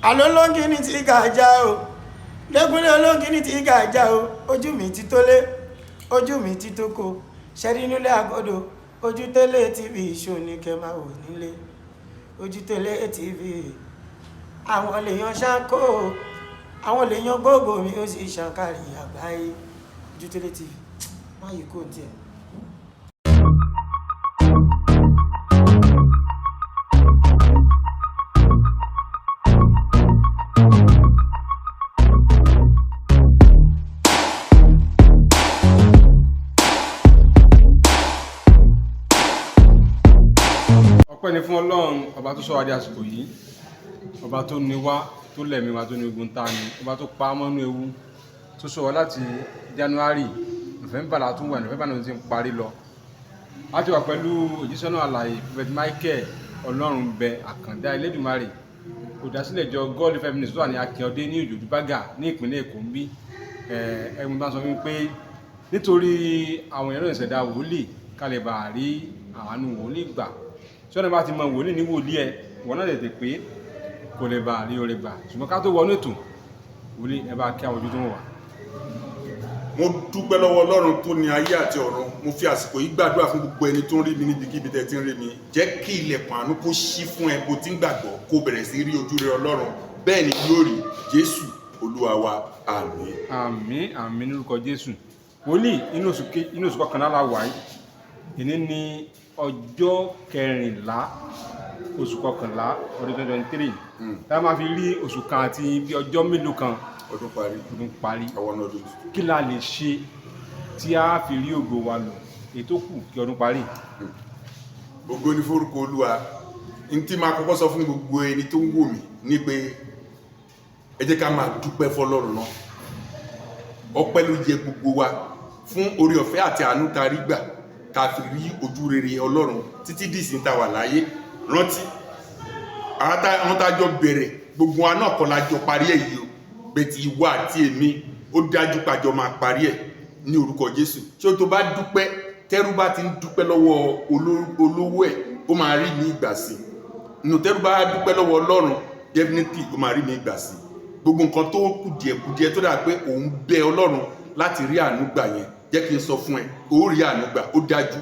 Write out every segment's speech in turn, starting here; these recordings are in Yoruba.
Àlọ́ olóńgìní ti gàjà o, lẹ́kúnlé olóńgìní ti gàjà o. Ojú mi ti tó lé, ojú mi ti tó ko, ṣẹ́rí nílé àgọ́dọ̀. Ojútẹ́lẹ̀ TV ṣò ní kẹ́ máa wò nílé. Ojútẹ́lẹ̀ TV, àwọn lèèyàn ṣáńkó, àwọn lèèyàn gbogbo mi, ó sì ṣàǹkárí àgbáyé. Ojútẹ́lẹ̀ TV, má yìí kò tiẹ̀. Ọpẹ́ ni fún Ọlọ́run, ọba tó sọ wá di àsìkò yìí, ọba tó ní wá, tó lẹ̀mí wa, tó ní ogun ta ni, ọba tó pa á mọ́nú ewu, tó sọ wá láti January. November la tún wà, November náà ti ń parí lọ. A ti wà pẹ̀lú òjíṣẹ́ náà àlàyé, Prophet Michael Ọlọ́run bẹ Àkàndá Elédùmarè, olùdásílẹ̀ ìjọ God Feminist tó wà ní Akínyẹ̀dé ní Òjòdú Bágà ní ìpínlẹ̀ Èkó ń bí. Ẹ̀ẹ́dẹ́gbẹ̀rún bá sọ fún mi pé nítorí àwọn èèyàn náà ìṣẹ̀dá wòlíì ká lè bá rí àánú wòlíì gbà. Tí wọ́n bá ti mọ wòlíì ní wòlíì ẹ, wọ́n náà tètè pé kò lè bá rí oore gbà. Ṣùgbọ́n ká tó wọnú ètò, wòlíì, ẹ bá kí àwọn ojú tó ń wà. Mo dúpẹ́ lọ́wọ́ Ọlọ́run tó ní ayé àti ọ̀run. Mo fi àsìkò yìí gbàdúrà fún gbogbo ẹni tó ń rí mi níbikíbi tẹ́ ti ń rí mi. Jẹ́ kí ilẹ̀kùn àánú kó ṣí fún ẹ. Bó ti ń gbàgbọ́, kó bẹ̀rẹ̀ sí rí ojú rẹ Ọlọ́run. Bẹ́ẹ̀ ni yóò rí. Jésù Olúwa wa, àmín. Àmín, àmín lórúkọ Jésù. Wòlíì, inú oṣù kọkànlá la wà yìí. Ìní ní ọjọ́ 14 oṣù kọkànlá ọdún 2023. Tá a máa fi rí oṣù kan àti bí ọjọ́ mélòó kan, ọdún parí. Ọdún parí. Àwọn ọdún tuntun. Kí la lè ṣe tí a fi rí ògo wa lò èyí tó kù kí ọdún parí? Ògo ni forúkọ Olúwa. N tí máa kọ́kọ́ sọ fún gbogbo ẹni tó ń wò mí ní pé ẹ jẹ́ ká máa dúpẹ́ fọlọ́run náà. Ọpẹ́ ló yẹ gbogbo wa fún orí ọ̀fẹ́ àti àánú tá a rí gbà, tá a fi rí ojú rere Ọlọ́run títí dìsín tá a wà láyé. Rántí àwọn tá a jọ bẹ̀rẹ̀, gbogbo wa náà kọ́ la jọ parí ẹ̀ yìí o. Bẹ́ẹ̀ tí ìwọ àti èmi, ó dájú pàjọ máa parí ẹ̀ ní orúkọ Jésù. Ṣé o tó bá dúpẹ́, tẹ́rú bá ti ń dúpẹ́ lọ́wọ́ olówó ẹ̀, ó máa rí ní ìgbà sí nù. Tẹ́rú bá dúpẹ́ lọ́wọ́ Ọlọ́run, definitely ó máa rí ní ìgbà sí. Gbogbo nǹkan tó kù díẹ̀ tó dà pé òun bẹ Ọlọ́run láti rí àánú gbà yẹn, jẹ́ kí n sọ fún ẹ, ó rí àánú gbà, ó dájú.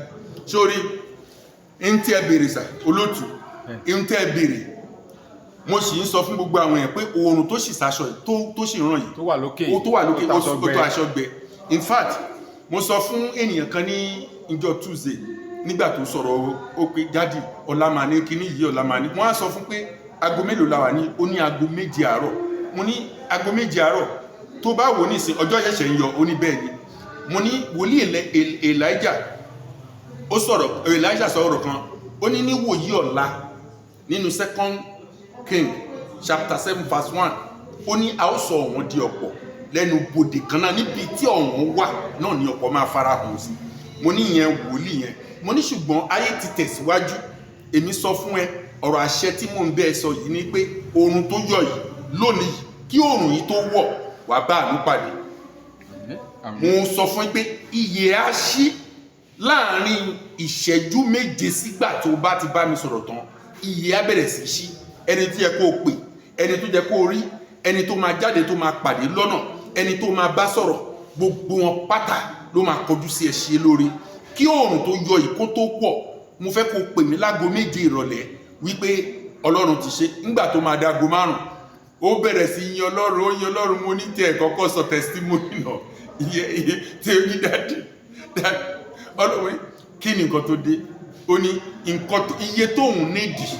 Sórí n tí ẹ béèrè sà, olóòtú, n tí ẹ béèrè, mo sì ń sọ fún gbogbo àwọn èèyàn pé oòrùn tó sì sáṣọ yìí, tó sì ràn yìí, tó wà lókè, ó tó wà lókè, tó ó taṣọ gbẹ. tó aṣọ gbẹ. In fact, mo sọ fún ènìyàn kan ní ìjọ Tuesday nígbà tó sọ̀rọ̀, ó pé, "Daddy, ọ̀la màá ní kíní yìí, ọ̀la màá ní." Wọ́n á sọ fún pé aago mélòó la wà ní? Ó ní aago 7 àárọ̀. Mo ní aago 7 àárọ̀, tó bá wò nísìn, ọjọ́ ṣẹ̀ṣẹ̀ ń yọ. Ó ní bẹ́ẹ̀ ni. Mo ní wòlíì Elijah, ó sọ̀rọ̀, Elijah sọ̀rọ̀ kan, ó ní níwòyí ọ̀la, nínú Second King chapter 7 verse 1, ó ní a ó sọ ọ̀wọ́n di ọ̀pọ̀ lẹ́nu bodè kan náà. Níbi tí ọ̀wọ́n wà náà ni ọ̀pọ̀ máa fara hàn sí. Mo ní ìyẹn wòlíì yẹn. Mo ní ṣùgbọ́n ayé ti tẹ̀síwájú. Èmi sọ fún ẹ, ọ̀rọ̀ àṣẹ tí mò ń bẹ́ ẹ sọ yìí ni pé oòrùn tó yọ yìí lónìí, kí oòrùn yìí tó wọ̀, wàá bá àánú pàdé. Àmín. Mo sọ fún yín pé iye á ṣí láàrin ìṣẹ́jú 7 sígbà tó bá ti bá mi sọ̀rọ̀ tán. Iye á bẹ̀rẹ̀ sí ṣí. Ẹni tó yẹ kó o pè, ẹni tó yẹ kó o rí, ẹni tó máa jáde, tó máa pàdé lọ́nà, ẹni tó máa bá sọ̀rọ̀, gbogbo wọn pátá ló máa kọjú sí ẹ ṣe lóore kí oòrùn tó yọ yìí kó tó pọ̀. Mo fẹ́ kó o pè mí láago 7 ìrọ̀lẹ́ wípé Ọlọ́run ti ṣe. Nígbà tó máa dáago 5, ó bẹ̀rẹ̀ sí yin Ọlọ́run, ó yin Ọlọ́run. Mo ní tiẹ̀ kọ́kọ́ sọ testimony náà, iye iye tí ó ní, "Daddy, daddy, Ọlọ́run." Kí ni nǹkan tó dé? Ó ní nǹkan tó iye tóun nídìí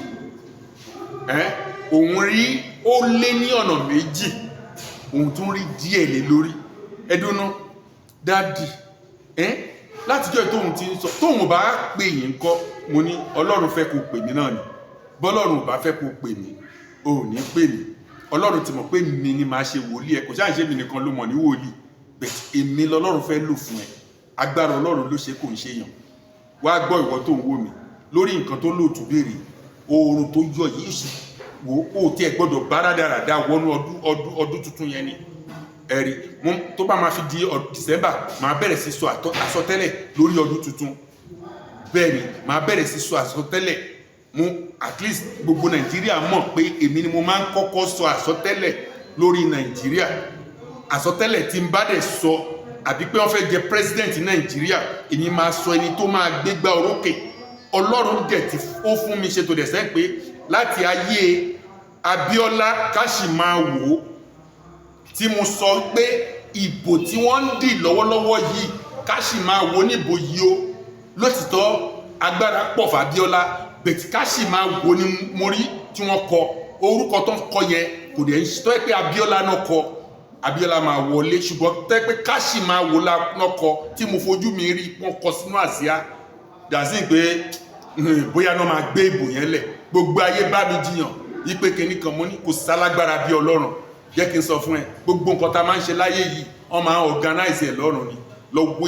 ẹ́, òun rí, ó lé ní ọ̀nà méjì, òun tún rí díẹ̀ lé lórí ẹdúná. "Daddy, ẹ́ látijọ́ tóun ti ń sọ, tóun bá pè yín kọ́." Mo ní Ọlọ́run fẹ́ kó pè mí náà ni. Bọ́lọ́run ò bá fẹ́ kó pè mí, ò ní pè mí. Ọlọ́run ti mọ̀ pé mi ni màá ṣe wòlíì ẹ. Kò ṣáà ṣe mi nìkan ló mọ̀ ní wòlíì, but èmi lọ́lọ́run fẹ́ lò fún ẹ. Agbára Ọlọ́run ló ṣe, kò ń ṣe yàn. Wá gbọ́, ìwọ tó ń wò mí, lórí nǹkan tó lóòtú béèrè, oòrùn tó yọ yìí sì wò ó, tí ẹ gbọ́dọ̀ bá rádaràda wọnú ọdún tuntun yẹn ni. Ẹ̀rí mo tó bá máa fi di December, máa bẹ̀rẹ̀ sí sọ àsọtẹ́lẹ̀ lórí ọdún tuntun. Bẹ́ẹ̀ ni, máa bẹ̀rẹ̀ sí sọ àsọtẹ́lẹ̀. Mo at least gbogbo Nàìjíríà mọ̀ pé èmi ni mo máa ń kọ́kọ́ sọ àsọtẹ́lẹ̀ lórí Nàìjíríà. Àsọtẹ́lẹ̀ tí n bá dẹ̀ sọ, àbí pé wọ́n fẹ́ jẹ president Nàìjíríà, èmi máa sọ ẹni tó máa gbégbá orókè. Ọlọ́run dẹ̀ ti ó fún mi ṣe tó dẹ̀ sẹ́ pé láti ayé Abíọ́lá ká sì máa wò ó, tí mo sọ pé ìbò tí wọ́n ń dì lọ́wọ́lọ́wọ́ yìí, ká sì máa wo níbo yìí o. Lótìtọ́ agbára pọ̀ f'Abíọ́lá, but ká sì máa wo ni mo rí tí wọ́n kọ orúkọ tó ń kọ yẹn, kò dẹ̀ ń tọ́ ẹ pé Abíọ́lá náà kọ, Abíọ́lá máa wọlé. Ṣùgbọ́n tẹ́ pé ká sì máa wo náà kọ, tí mo fojú mi rí wọ́n kọ sínú àsíá dàsí pé bóyá náà máa gbé ìbò yẹn lẹ̀. Gbogbo ayé bá mi jiyàn yípe kinní kan. Mo ní kò sálágbára bí Ọlọ́run. Jẹ́ kí n sọ fún ẹ, gbogbo nǹkan tá a máa ń ṣe láyé yìí, wọ́n máa ń organize ẹ̀ lọ́run ni. Lọ wo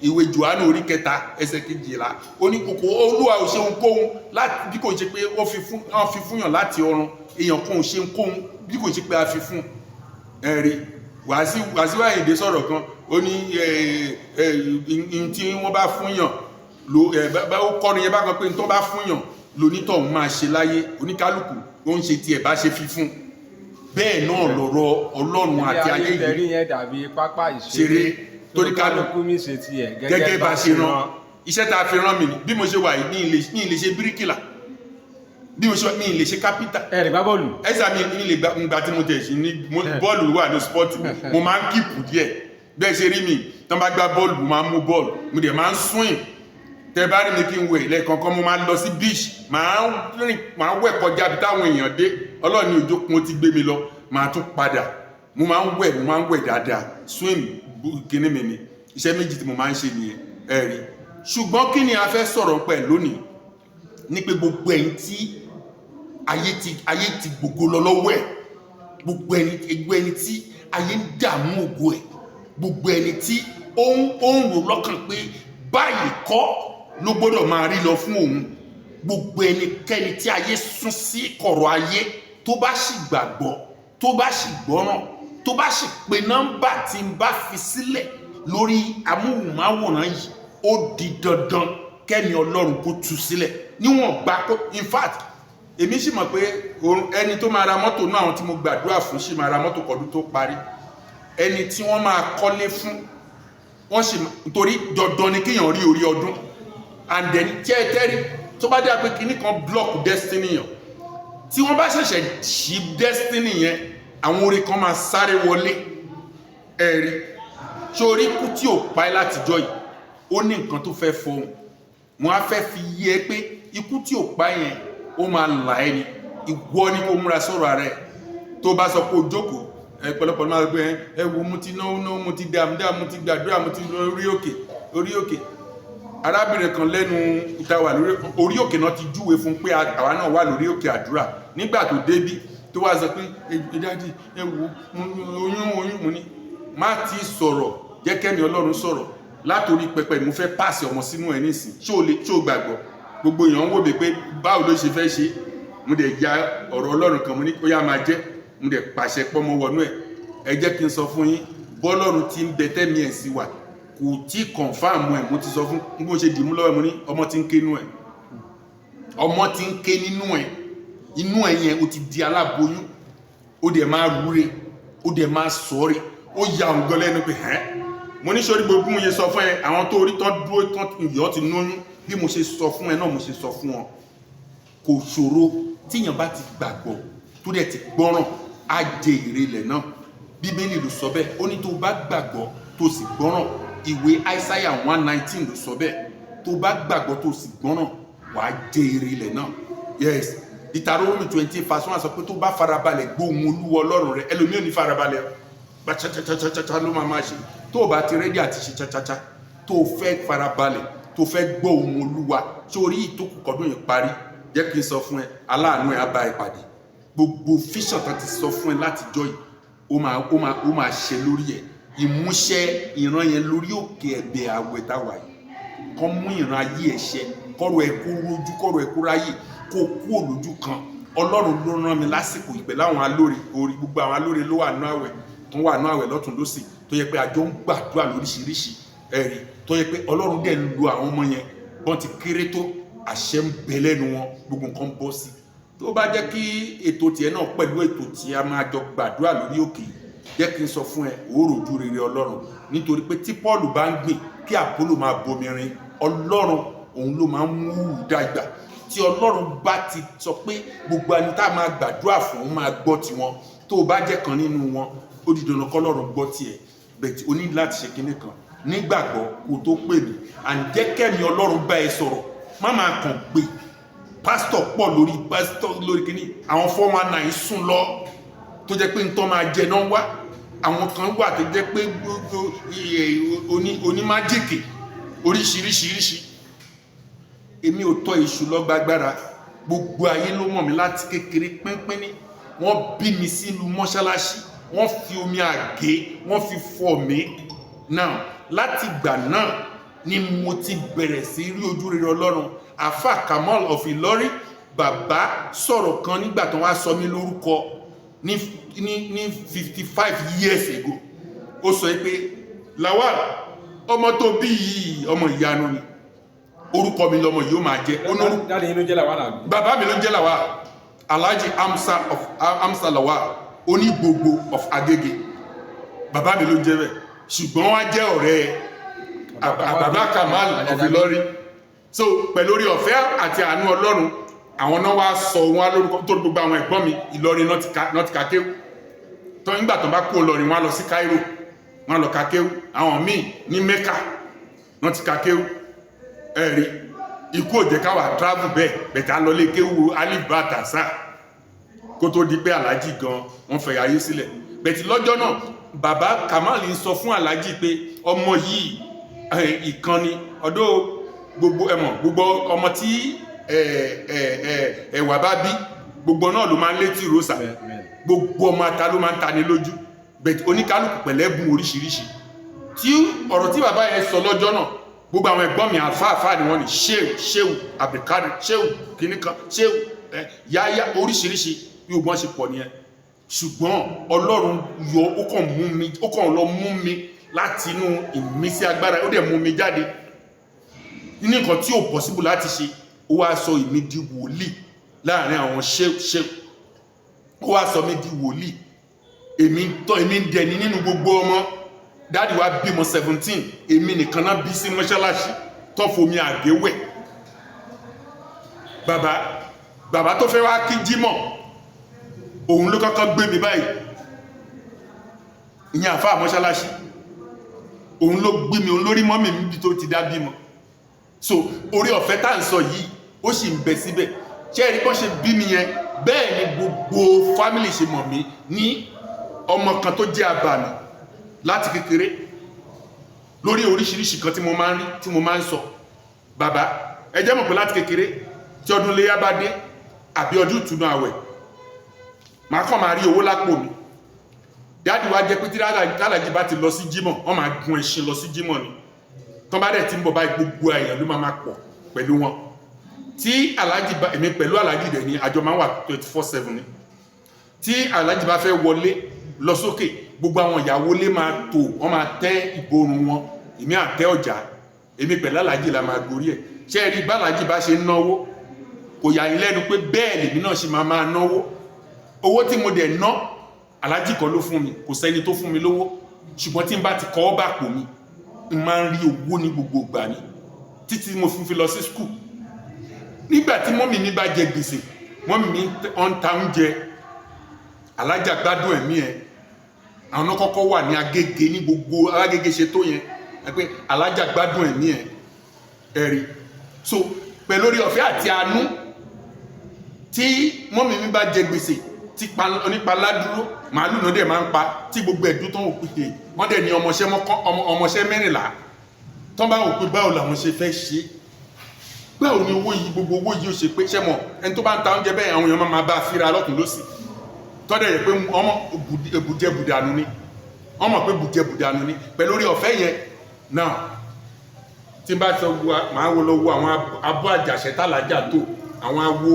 ìwé Jòhánù orí 3 ẹsẹ̀ 12. Ó ní kòkó Olúwa ò ṣe ohunkóhun láti bí kò ṣe pé ó fi fún, wọ́n fi fúnyàn láti ọ̀run. Èèyàn kan ò ṣe ohunkóhun bí kò ṣe pé a fi fún. Ẹ̀rí Wàsíù Àyìndé sọ̀rọ̀ kan, ó ní ẹ ẹ ẹ tí wọ́n bá fúnyàn ló ẹ bá ó kọ́ni yẹn bá kan pé n tó bá fúnyàn lonítọ̀hún máa ṣe láyé. Oníkálukú ó ń ṣe tiẹ̀ bá ṣe fi fún. Bẹ́ẹ̀ náà lọ̀rọ̀ Ọlọ́run àti ayé ilé yìí yẹn dàbí pápá ṣeré ìṣeré torí kálukú mi ṣe tiẹ̀ gẹ́gẹ́ bá ṣe rán. Iṣẹ́ tá a fi rán mi ni. Bí mo ṣe wà yìí, ní ilé ṣe bíríkìlà. Bí mo ṣe wà, ní ilé ṣe kápítà. Ẹ lè gbá bọ́ọ̀lù. Ẹ̀sà mi ní ilé gbà tí mo tẹ̀ sí ní bọ́ọ̀lù wà ní sport, mo máa ń keep díẹ̀. Bẹ́ẹ̀ ṣe rí mi, tí wọ́n bá gbá bọ́ọ̀lù, mo máa ń mú bọ́ọ̀lù, mo dẹ̀ máa ń swim. Tẹ bá rí mi kí n wẹ̀ lẹ́ẹ̀kọ̀ọ̀kan, mo máa lọ sí beach, máa rìn, máa wẹ̀ kọjá bí táwọn èèyàn dé. Ọlọ́run ní òjò kún ó ti gbé mi lọ, máa tún padà. Mo máa ń wẹ̀, mo máa ń wẹ̀ dáadáa. Swim kíní mi ni. Iṣẹ́ méjì tí mo máa ń ṣe nìyẹn. Ẹ rí. Ṣùgbọ́n kí ni a fẹ́ sọ̀rọ̀ pẹ̀ lónìí ní pé gbogbo ẹ̀yin tí ayé ti gbogbo lọ lọ́wọ́ ẹ̀, gbogbo ẹni tí ayé ń dààmú ògo ẹ̀, gbogbo ẹni tí ó ń rò lọ́kàn pé báyìí kọ́ ló gbọ́dọ̀ máa rí lọ fún òun, gbogbo ẹnikẹ́ni tí ayé sún sí kọ̀rọ̀ ayé, tó bá sì gbàgbọ́, tó bá sì gbọ́ràn, tó bá sì pe nọ́mbà tí n bá fi sílẹ̀ lórí amóhùnmáwòrán yìí, ó di dandan kẹ́mi Ọlọ́run kó tú sílẹ̀ níwọ̀n gbà kó. In fact, èmi sì mọ̀ pé ẹni tó máa ra mọ́tò náà, àwọn tí mo gbàdúrà fún sì máa ra mọ́tò kọ́dún tó parí. Ẹni tí wọ́n máa kọ́lé fún wọ́n sì, nítorí dandan ni kéèyàn rí orí ọdún. And then tí ẹ tẹ́rí tó bá dé pé kinní kan block destiny yàn, tí wọ́n bá ṣẹ̀ṣẹ̀ ṣí destiny yẹn, àwọn oore kan máa sáré wọlé. Ẹ̀rí sórí ikú tí ò pa ẹ́ látijọ́ yìí, ó ní nǹkan tó fẹ́ fọhùn. Wọn á fẹ́ fi yé ẹ pé ikú tí ò pa yẹn, ó máa là ẹ́ ni. Ìwọ ni kó múra sọ̀rọ̀ ara ẹ̀. Tó bá sọ pé o jókòó ẹ pẹ̀lọpọ̀ máa gbé ẹ wo, mo ti náwó náwó, mo ti dààmú dààmú, mo ti gbàdúrà, mo ti lọ orí òkè, orí òkè. Arábìnrin kan lẹ́nu ìta wà lórí orí òkè náà ti júwe fún pé àwa náà wà lórí òkè àdúrà. Nígbà tó débí, tó wá sọ pé, "Ẹ daddy, ẹ wo oyún, oyún." Mo ní má ti sọ̀rọ̀, jẹ́ kẹ́mi Ọlọ́run sọ̀rọ̀ látòrí pẹpẹ. Mo fẹ́ pàṣẹ ọmọ sínú ẹ nísìn, ṣé o lè, ṣé o gbàgbọ́? Gbogbo èèyàn ń wò mí pé báwo ló ṣe fẹ́ ṣe. Mo dẹ̀ ya ọ̀rọ̀ Ọlọ́run kan, mo ní kó yá máa jẹ́. Mo dẹ̀ pàṣẹ pọ́nmọ wọnú ẹ̀. Ẹ jẹ́ kí n sọ fún yín, bọ́lọ́run ti ń bẹ tẹ́mi ẹ̀ sí wà, kò tí confirm ẹ̀. Mo ti sọ fún bí mo ṣe dìímú lọ́wọ́, mo ní ọmọ ti ń ké nínú ẹ̀, ọmọ ti ń ké nínú ẹ̀. Inú ẹ̀ yẹn, o ti di aláboyún, ó dẹ̀ máa rúre, ó dẹ̀ máa sọ̀ọ́rẹ́. Ó ya òun gan lẹ́nu pé ẹ́. Mo ní sórí gbogbo mo ṣe sọ fún ẹ, àwọn tó rí tán dúró tán ìyọ́ ti lóyún. Bí mo ṣe sọ fún ẹ náà mo ṣe sọ fún wọn. Kò ṣòro. Tíyàn bá ti gbàgbọ́, tó dẹ̀ ti gbọ́ràn, á jẹ èrè ilẹ̀ náà. Bíbélì ló sọ bẹ́ẹ̀. Ó ní tó bá gbàgbọ́, tó sì gbọ́ràn. Ìwé Aísáyà 1:19 ló sọ bẹ́ẹ̀. Tó bá gbàgbọ́, tó sì gbọ́ràn, wàá jẹ èrè ilẹ̀ náà. Yes, Deuteronomy 20 verse 1 sọ pé tó bá farabalẹ̀ gbóhùn Olúwa Ọlọ́run rẹ. Ẹlòmíì ò ní farabalẹ̀, bá chachachachacha ló máa máa ṣe. Tó o bá ti ready àti ṣe chachacha, tó o fẹ́ farabalẹ̀, tó o fẹ́ gbọ́ ohùn Olúwa sórí ìtókù kọdún yìí parí, jẹ́ kí n sọ fún ẹ, aláàánú ẹ á bá ẹ pàdé. Gbogbo vision tó ti sọ fún ẹ látijọ́ yìí, ó máa ṣe lórí ẹ. Ìmúṣẹ ìran yẹn lórí òkè ẹ̀bẹ̀ àwẹ̀ táwa yìí kọ́ mú ìran ayé ẹ̀ ṣẹ, kọ́rọ̀ ẹ kó rójú, kọ́rọ̀ ẹ kó ráyè, kó kú òlójú kan. Ọlọ́run ló rán mi lásìkò ìpè láwọn alóore orí. Gbogbo àwọn alóore ló wà nú àwẹ̀, tó wà nú àwẹ̀ lọ́tún lọ́sì, tó yẹ pé àjọ ń gbàdúrà lóríṣiríṣi. Ẹ̀rí tó yẹ pé Ọlọ́run dẹ̀ ń lo àwọn ọmọ yẹn, bọ́n ti kéré tó. Àṣẹ ń bẹ lẹ́nu wọn, gbogbo nǹkan ń bọ́ sí. Tó bá jẹ́ kí ètò tiẹ̀ náà pẹ̀lú ètò tí a máa jọ gbàdúrà lórí òkè yìí, jẹ́ kí n sọ fún ẹ, òórò ojú rere Ọlọ́run, nítorí pé tí Paul bá ń gbìn kí Apollo máa bomirin, Ọlọ́run òun ló máa ń mú wù dàgbà. Tí Ọlọ́run bá ti sọ pé gbogbo ẹni tá a máa gbàdúrà fún máa gbọ́ tiwọn, tó o bá jẹ́ kan nínú wọn, ó di dandan kọ́lọ́run gbọ́ tiẹ̀. Bẹ̀tì o ní láti ṣe kinní kan nígbàgbọ́ kó o tó pè mí, àǹjẹ́kẹ́mi Ọlọ́run bá ẹ sọ̀rọ̀. Má máa kàn pé pásítọ̀ pọ̀ lórí pásítọ̀ lórí kinní. Àwọn 419 sùn lọ, tó jẹ́ pé ntọ́ máa jẹ náà wá. Àwọn kan wà tó jẹ́ pé oní magic oríṣiríṣiríṣi. Èmi ò tọ́ èṣù lọ́gbàgbára. Gbogbo ayé ló mọ̀ mí láti kékeré pínpín ní. Wọ́n bí mi sínú mọ́ṣáláṣí, wọ́n fi omi àgé, wọ́n fi fọ̀ mí. Now, láti ìgbà náà ni mo ti bẹ̀rẹ̀ sí rí ojú rere Ọlọ́run. Afa Kamal of Ìlọrin, bàbá sọ̀rọ̀ kan nígbà tó wá sọ mí lórúkọ ní 55 years ago. Ó sọ pé, "Lawal, ọmọ tó bí yìí, ọmọ ìyanu ni. Orúkọ mi lọmọ yìí ó máa jẹ." Ó ní orúkọ. Daddy yín ló jẹ́ Lawal, àbí? Bàbá mi ló ń jẹ́ Lawal, Alhaji Amsa of Amsa Lawal, onígbogbo of Agége. Bàbá mi ló ń jẹ́ bẹ́ẹ̀, ṣùgbọ́n wọ́n á jẹ́ ọ̀rẹ́ bàbá Kamal of Ìlọrin. So pẹ̀lú orí ọ̀fẹ́ àti àánú Ọlọ́run, àwọn náà wá sọ wọn lórúkọ tó. Gbogbo àwọn ẹ̀gbọ́n mi, Ìlọrin náà ti ka kéwú tó. Nígbà tó bá kó Ìlọrin, wọn á lọ sí Cairo, wọn á lọ ka kéwú. Àwọn míì ní Mecca náà ti ka kéwú. Ẹ̀rí ikú ò jẹ́ káwa travel bẹ́ẹ̀ bẹ̀tẹ̀ á lọ lé kéwú alif bàtà sá kó tó di pé aláàjì gan wọ́n fẹ́ ayé sílẹ̀. Bẹ̀tì lọ́jọ́ náà, bàbá Kamal ń sọ fún aláàjì pé ọmọ yìí, ìkànnì ọdọ́ gbogbo ẹmọ, gbogbo ọmọ tí ẹwà bá bí, gbogbo náà ló máa ń létí rosà. Gbogbo ọmọ ata ló máa ń tani lójú. Bẹ̀tì oníkálukú pẹ̀lẹ́bùn oríṣiríṣi. Tí ọ̀rọ̀ tí bàbá yẹn sọ lọ́jọ́ náà, gbogbo àwọn ẹ̀gbọ́n mi, àfáàfáà ni wọ́n ní, sheu sheu Abdulkadir, sheu kìnnìkan, sheu yáyá, oríṣiríṣi bí ogun ṣe pọ̀ nìyẹn. Ṣùgbọ́n Ọlọ́run yọ, ó kàn mú mi, ó kàn lọ mú mi láti inú ìmísí agbára, ó dẹ̀ mú mi jáde ní nǹkan tí ò possible láti ṣe. Ó wá sọ èmi di wòlíì láàrin àwọn sheu sheu. Ó wá sọ mi di wòlíì. Èmi tọ́, èmi ń dẹni nínú gbogbo ọmọ. Daddy wa bímọ 17, èmi nìkan náà bí sí mọ́ṣáláṣí tó fomi àgéwẹ̀. Bàbá tó fẹ́ wá kí jímọ̀, òun ló kọ́kọ́ gbé mi báyìí. Ìyẹn àfáà mọ́ṣáláṣí, òun ló gbé mi, òun lórí mọ́mì mi bí tó ti dá bímọ. So orí ọ̀fẹ́ tá à ń sọ yìí, ó sì ń bẹ síbẹ̀. Ṣé ẹ̀rí bọ́n ṣe bí mi yẹn, bẹ́ẹ̀ ni gbogbo family ṣe mọ̀ mí ní ọmọ kan tó jẹ́ abàmì láti kékeré, lórí oríṣiríṣi kan tí mo máa ń rí, tí mo máa ń sọ. Bàbá, ẹ jẹ́ mọ̀ pé láti kékeré, tí ọdún léyá bá dé àbí ọdún ìtúnu àwẹ̀, màá kàn máa rí owó lápò mi. Daddy wa jẹ́ pé tí alájí bá ti lọ sí jímọ̀, wọ́n máa gun ẹṣin lọ sí jímọ̀ ni. Tọ́ bá dẹ̀ ti ń bọ̀ báyìí, gbogbo èèyàn ló máa pọ̀ pẹ̀lú wọn. Tí alájí bá, èmi pẹ̀lú alájí dẹ̀ ni àjọ máa ń wà 24/7 ni. Tí alájí bá fẹ́ wọlé lọ sókè, gbogbo àwọn ìyàwó lé máa tò, wọ́n máa tẹ́ ìborùn wọn, èmi àtẹ́ ọjà, èmi pẹ̀lú alájí la máa gorí ẹ̀. Ṣé ẹ rí bá alájí bá ṣe ń náwó, kò yà yín lẹ́nu pé bẹ́ẹ̀ lèmi náà ṣe máa máa náwó. Owó tí mo dẹ̀ ná, alájí kan ló fún mi, kò sẹ́ni tó fún mi lówó. Ṣùgbọ́n tí n bá ti kọ́ ọ́ bà pò mi, n máa ń rí owó ní gbogbo ìgbà ni, títí mo fi lọ sí school. Nígbà tí mummy mi bá jẹ gbèsè, mummy mi ń ta oúnjẹ. Alájà, gbádùn ẹ̀mí ẹ̀. Àwọn náà kọ́kọ́ wà ní Agége, ní gbogbo Agége ṣe tó yẹn ẹ pé alájà, gbádùn ẹ̀mí ẹ̀. Ẹ̀rí so pẹ̀lú orí ọ̀fẹ́ àti àánú, tí mummy mi bá jẹ gbèsè tí onípalá dúró, màálù náà dẹ̀ máa ń pa, tí gbogbo ẹ̀dún tó ń pè wọ́n dẹ̀ ní ọmọọṣẹ́ 14 tó bá wò pé báwo làwọn ṣe fẹ́ ṣe, báwo ni owó yìí, gbogbo owó yìí ó ṣe pé ṣẹ́ mọ̀. Ẹni tó bá ń ta oúnjẹ bẹ́ẹ̀, àwọn èèyàn máa bá a fíra lọ́tún lọ́sì, tọ́dẹ̀ yẹ pé ọmọ bùjẹ́bùdànù ni, wọ́n mọ̀ pé bùjẹ́bùdànù ni. Pẹ̀lú orí ọ̀fẹ́ yẹn náà, tí n bá sọ máa wo lọ wo àwọn abọ́ àjàṣẹ́ tàlájà tó, àwọn awo,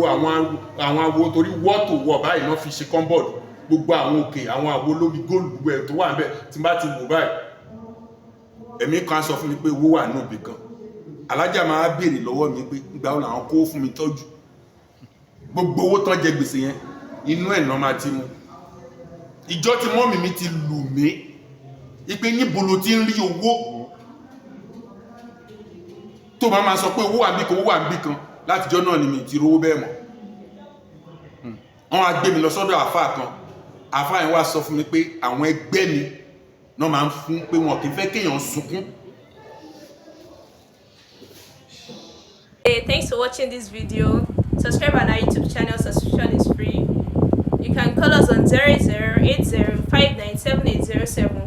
àwọn awo, torí wọ́ọ̀tò wọ̀ báyìí náà fi ṣe cupboard, gbogbo àwọn òkè, àwọn àwo lómi góòlù, gbogbo ẹ̀ tó wà níbẹ̀, tí n bá ti wò báyìí, ẹ̀mí kan sọ fún mi pé owó wà ní òbí kan. Alájà máa béèrè lọ́wọ́ mi pé ìgbà wo làwọn kó fún mi tọ́jú. Gbogbo owó tán jẹ gbèsè yẹn, inú ẹ̀ náà máa ti mú. Ìjọ tí mọ́mì mi ti lù mí ipe, níbo ló ti ń rí owó tó máa ma sọ pé owó wà níbì kan, owó wà níbì kan? Látijọ́ náà ni mi ti rówó bẹ́ẹ̀ mọ́. Wọ́n á gbé mi lọ sọ́dọ̀ àáfàá kan. Àáfàá yẹn wá sọ fún mi pé àwọn ẹgbẹ́ mi náà máa ń fún, pé wọn kì í fẹ́ kéèyàn sunkún. Hey, thanks for watching this video. Subscribe on our YouTube channel, subscription is free. You can call us on 0080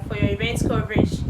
for your event coverage.